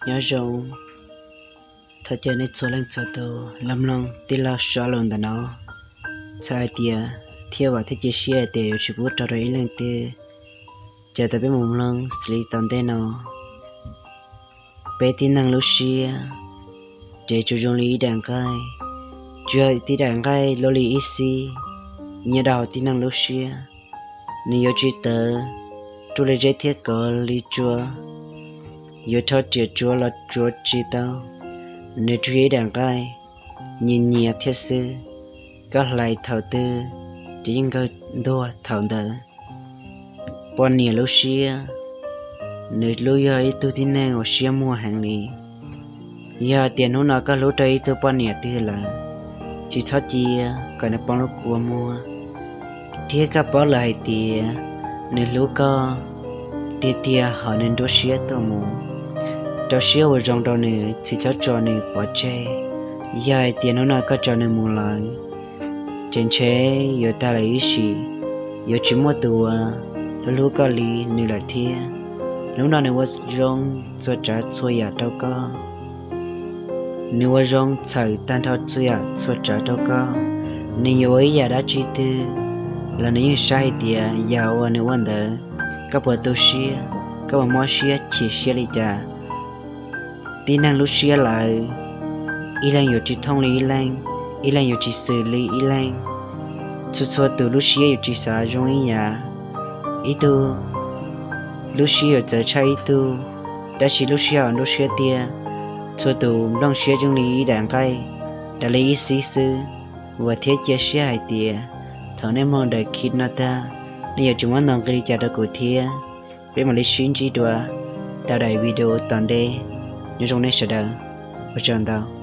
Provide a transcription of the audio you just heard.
Nyob zoo, thov caw nej txhua leej txhua tus los mloog tij laug Sab Laus ntawm no. Txhais hais tias thiab vam thiab cia siab hais tias yuav tsis pub raug rau ib leej twg. Ces tau peb mus mloog xws li tom ntej no. Peb tib neeg lub siab ces tsuas zoo li ib daim nqaij, tsuas yog tib daim nqaij luaj li ib xib nyob rau hauv tib neeg lub siab. Nws yuav tsis tawv ruaj li zeb thiab kov li tsua, yuav rho riam tsuav los tsuav tsis tau. Nws tsuas yog ib daim nqaij nyias nyias thiab xwb, koj hlais thaum twg ces yeej kawg ntuag thaum ntawd. Poj niam lub siab, nws lub yog ib tug tib neeg uas siab muag heev li. Yog tias hnub no koj hlub rau ib tug poj niam twg lawm, tsis txhob cia kom nws poob lub kua muag, thiab koj paub lawm hais tias nws hlub koj tiag tiag hos nws nruab siab tuaj mus, rau siab ua zoo rau nws, tsis txhob tso nws pov tseg. Yog hais tias hnub no koj tso nws mus lawm, ces ntshe yuav tag lawm ib sim, yuav tsis muaj tus uas hlub koj li nws lawm thiab. Hnub no nws ua zoo txhua tsav txhua yam rau koj, nws ua zoo txhawm tag nrho txhua yam txhua tsav rau koj. Nws yuav ua ib yam dab tsi twg los nws yeej saib hais tias yam uas nws ua ntawd, koj puas tu siab, koj puas mob siab chim siab li cas. Tib neeg lub siab lawm, ib leeg yuav tsis thooj li ib leeg, ib leeg yuav tsis xws li ib leeg. Txhua txhua tus lub siab yuav tsis xav zoo ib yam. Ib tug lub siab yuav txawv tshaj ib tug, tab sis lub siab hos nruab siab tiag, txhua tus nplooj siab zoo li ib daim nqaij, raws li ib xib xwb. Vam thiab cia siab hais tias thaum nej mloog daim clip no tag, nej yuav tsis muab ntau nqi li cas rau kuv thiab. Peb mam li sib ntsib dua rau daim video tom ntej. Nyob zoo nej sawv daws, ua tsaug ntau.